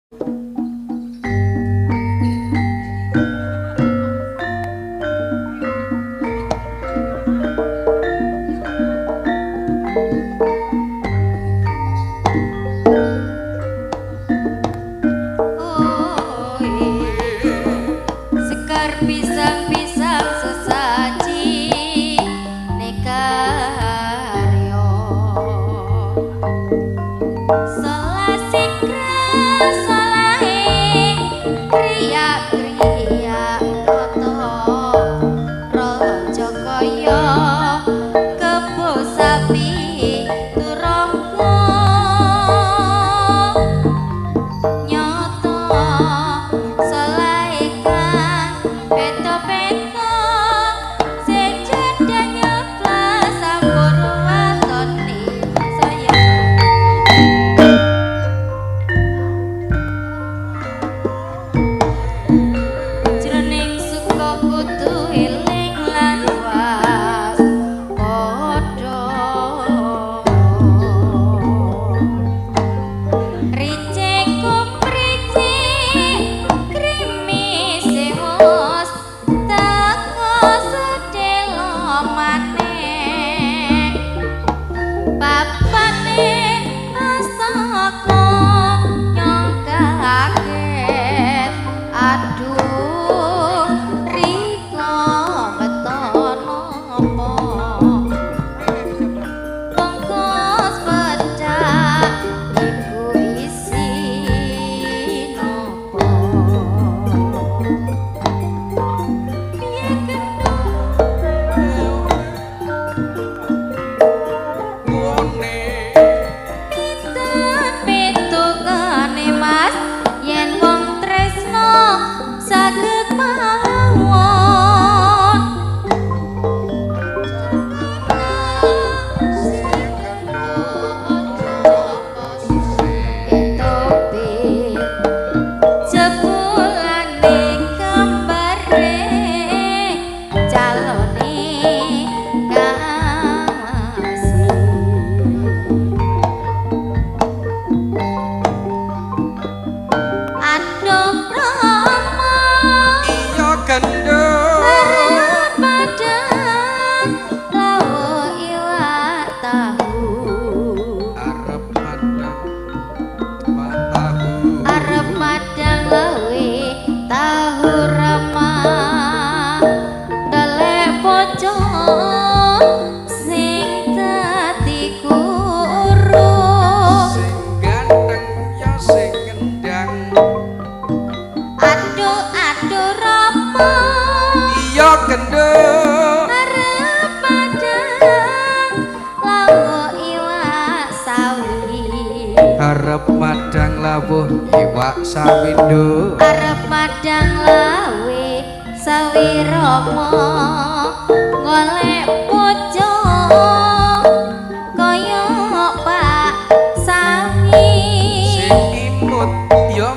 Sekar pisang-pisang sesaji nekaryo Selasih salahe kriya-kriya toto rojo kaya kebo sapi turangga nyoto salahe kang peto-peto sejadah nyeplas sampur watone saya. Jroning suka kudu eling lan waspada. Ricik kumricik krimise wis teko sedelo maneh. Papane astaka nyong kaget aduh rika beton apa bungkus pecah iku isi nopo piye genduk Ngene pinten pitukane Mas yen wong tresno saged mawon. Jebulane kembare calone ngawasi. Aduh Rama iya genduk arep padang lawuh iwak tahu. Arep madang tahu. Arep madang lawe tahu Rama dolek pocong sing dadi guru. Sing ganteng ya sing ngendang. Aduh aduh Rama Iya genduk arep padang lawuh iwak sawi. Arep madang lawuh iwak sawi nduk. Arep madang lawe sawi Rama golek pocong kaya Pak Sami. Sing imut ya